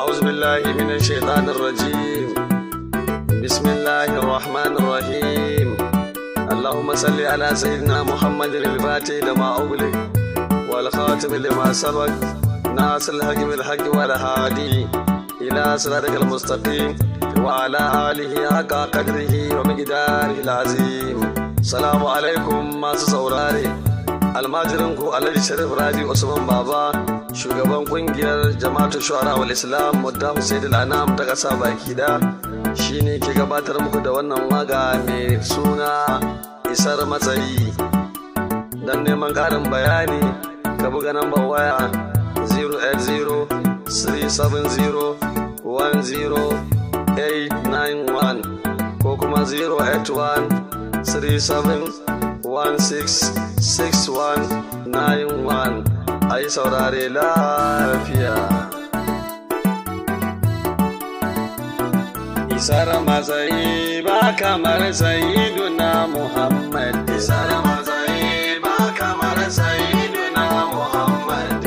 أعوذ بالله من الشيطان الرجيم. بسم الله الرحمن الرحيم. اللهم صل على سيدنا محمد الفاتح لما أغلق والخاتم لما سبق ناصر الحق بالحق والهادي إلى صراطك المستقيم وعلى آله حق قدره ومقداره العظيم. السلام عليكم masu saurare. Almajirinku Alhaji Sharif Rabi Usman Baba, shugaban kungiyar Jama'atu Shu'ara wal Islam Muddahu Sayyidul Anam ta ƙasa baki da shine ke gabatar muku da wannan waga mai suna Isar Matsayi. Don neman ƙarin bayani ka buga nambar waya 080 370 10891 ko kuma 081 37 166191. A yi saurare lafiya. Isar matsayi ba kamar Sayyiduna Muhammad. Isar matsayi ba kamar Sayyiduna Muhammad.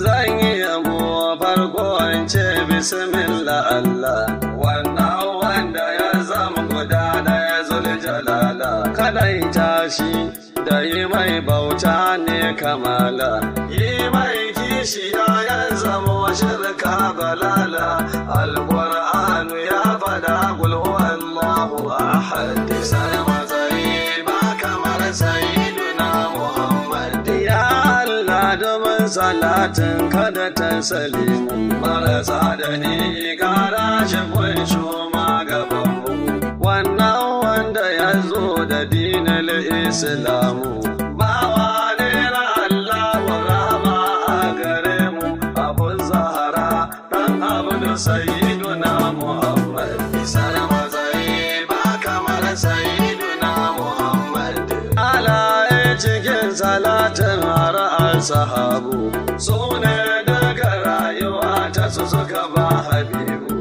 Zan yi yabo farko in ce bismillah Allah. Wannan wanda ya zama guda ɗaya zul jalala. Kadai tashi da yi mai bauta ne kamala. Yi mai kishiya ya zama shirka balala. Alƙur'anu ya faɗa qul huwallahu ahad. Isar matsayi ba kamar Sayyiduna Muhammad. Ya Allah domin salatin kada ta salimu marasa da ni kara shi kun ma gabanmu. Wannan wanda ya zo da dinin Islamu bawa ne na Allah wa rahama a gare mu. Abu Zahara dan Abdu Sayyiduna Muhammad. Isar matsayi ba kamar Sayyiduna Muhammad. Alaye cikin salatin har sahabu su ne daga rayuwa ta su suka ba habibu.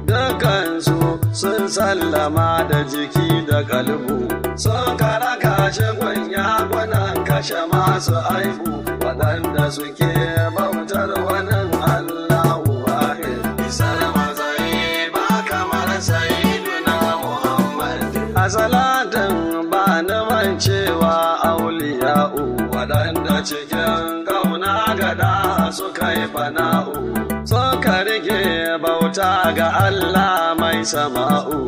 Dukansu sun sallama da jiki da kalbu. Sun kara kashe gunya gwanan kashe masu aibu waɗanda suke bautar wani Allahu wahid. Isar matsayi ba kamar Sayyiduna Muhammad. A salatin ba na mancewa auliya'u waɗanda cikin ƙauna gada suka yi fana'u. Suka rike bauta ga Allah mai sama'u.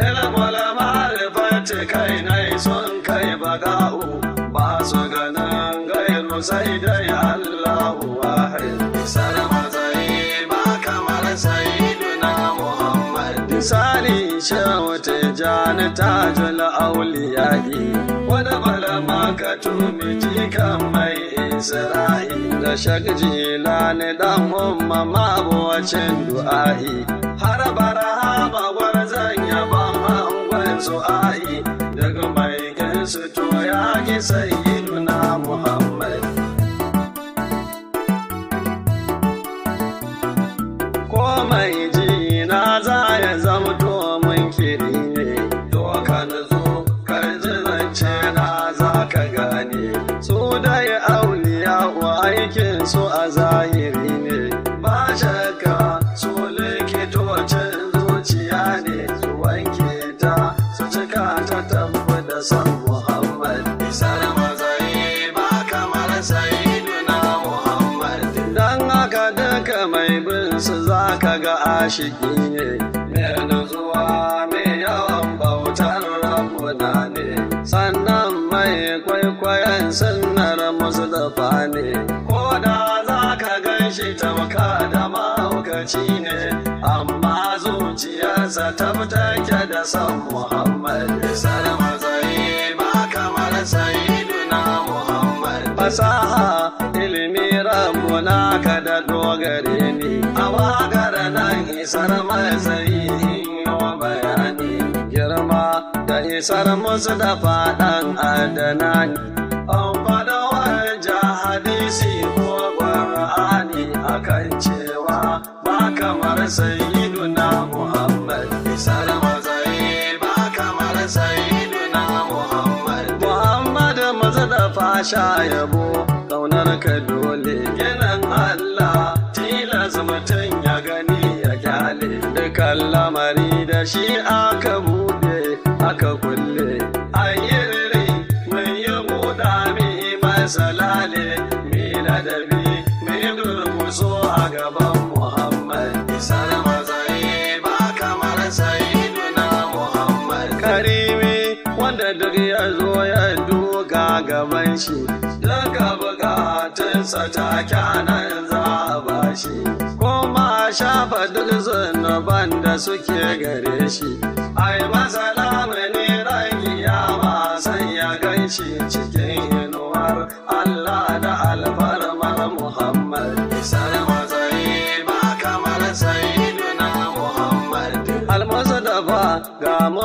Ilmul ma'rifati kai nai sun kai baga'u. Ba su ganin gairu sai dai Allahu wahid. Isar matsayi ba kamar Sayyiduna Muhammad. Misali Shehu Tijjani Tajul Auliya'i wani balama ka tumi jikan mai Isra'i da Shak Jilani dan umma mabuwacin du'a'i har barahama gwarzon yaban angon su'a'i daga mai kinsu to ya ki Sayyiduna Muhammad. Ko mai ji na za ya zamto mun kiri ne, to ka nutsu karji zance na za ka gane. Su dai auliya wa aikin su a zahiri ne, ba shakka su likitocin zuciya ne, su wanke ta su cika ta tafi da san Muhammad. Isar matsayi ba kamar Sayyiduna Muhammad. Dan haka duka mai bin su za ka ga ashiki ne, mai nutsuwa mai yawan bautar rabbuna ne, sannan mai kwaikwayon sunnar Mustapha ne. Ko da za ka gan shi tamka da mahaukaci ne, amma zuciyarsa tabtake da san Muhammad. Isar matsayi ba kamar Sayyiduna Muhammad. Fasaha ilimi rabbuna ka da dogare ni, a waƙar nan isar matsayi in yi bayani. Girma da isar Mustapha ɗan Adnani, an faɗa wajen hadisi ko Ƙur'ani akan cewa ba kamar Sayyiduna Muhammad. Isar matsayi ba kamar Sayyiduna Muhammad. Muhammad Mustapha sha yabo. kaunar ka dole. Ginin Allah tilas mutum ya gani ya kyale. Dukan lamari da shi aka bude aka kulle. Ayyirri mun yi buɗa mi masalale mi ladabi mi durkuso a gaban Muhammad. Isar matsayi ba kamar Sayyiduna Muhammad. Karimi wanda duk ya zo ya duka gaban shi, duka bukatunsa ta kyanan za a bashi, kuma shafa duk zunuban da suke gare shi. Ai masa lamuni ran kiyama sai ya gan shi cikin inuwar Allah da alfarmar Muhammad. Isar matsayi ba kamar Sayyiduna Muhammad. Almustapha ga mu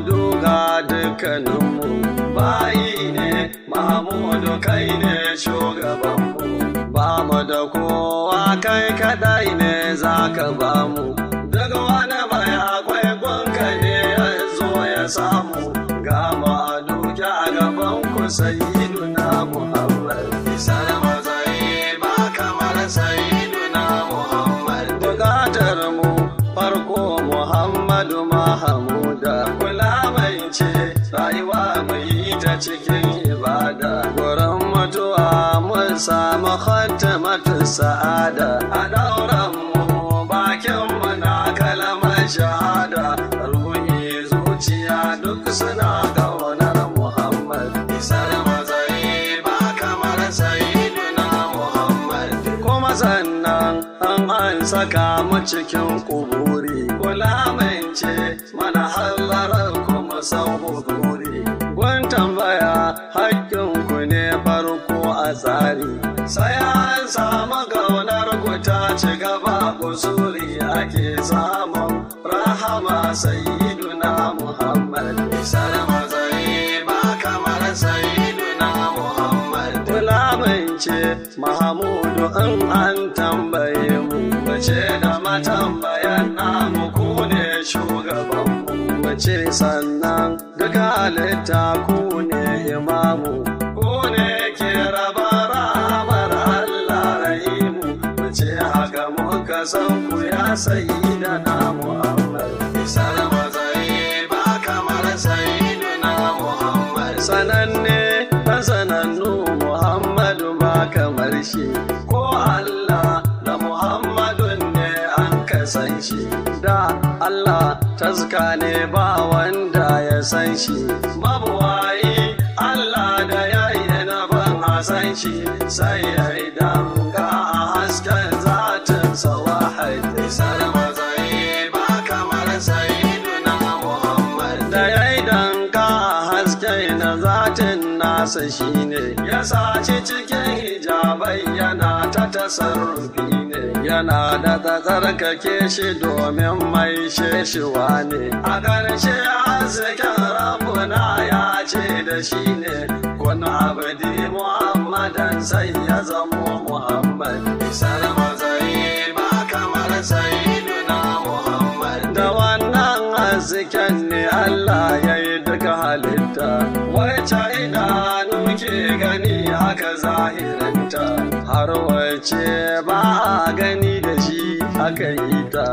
duka dukkaninmu, bayi ne Mahmudu kai ne shugabanmu, ba mu da kowa kai kadai ne zaka ba mu. Duk wani mai akwai gunka ne ya zo ya samu, ga mu a duke a gaban ku Sayyiduna Muhammad. Isar matsayi ba kamar Sayyiduna Muhammad. Bukatar mu farko Muhammadu Mahamuda, kula mai ce rayuwa mai ta cikin ibada. Gurin mutuwa mun samu khatimatu sa'ada, a dauran mu bakin mu na kalmar shahada. Ruhi zuciya duk suna kaunar Muhammad. Isar matsayi ba kamar Sayyiduna Muhammad. Kuma sannan an saka mu cikin kuburi, kula mai ce mana hallarar kuma san huduri. Gun tambaya hakkinku ne farko a tsari, sai an samu gaunar ku ta ci gaba kusuri ake samun rahama Sayyiduna Muhammad. Isar matsayi ba kamar Sayyiduna Muhammad. Kula mai ce Mahamudu in an tambaye mu, mace da matambayan namu ku ne shugabanmu. Mace sannan duka halitta ku ne imamu, ku ne ke raba rahamar Allah rahimu. Mace haka muka san ku ya Sayyidina Muhammad. Isar matsayi ba kamar Sayyiduna Muhammad. Sananne dan sanannu Muhammadu ba kamar shi, ko Allah da Muhammadun ne an kasan shi. Da Allah taska ne ba wanda ya san shi, mabuwayi Allah da ya yi na ban a san shi, sai ya yi damka a hasken zatinsa wahid. Isar matsayi ba kamar Sayyiduna Muhammad. Da ya yi danka a hasken na zatin nasa shine, ya saci cikin hijabai yana ta tasarrufi ne, yana da tsarkake shi domin mai sheshiwa ne. A ƙarshe hasken Rabbuna ya ce da shi ne, kun abdi Muhammadan sai ya zamo Muhammad. Isar matsayi ba kamar Sayyiduna Muhammad. Da wannan hasken ne Allah ya yi duka halitta, wacce idanu ke gani haka zahirinta, har wacce ba a gani da shi aka yi ta.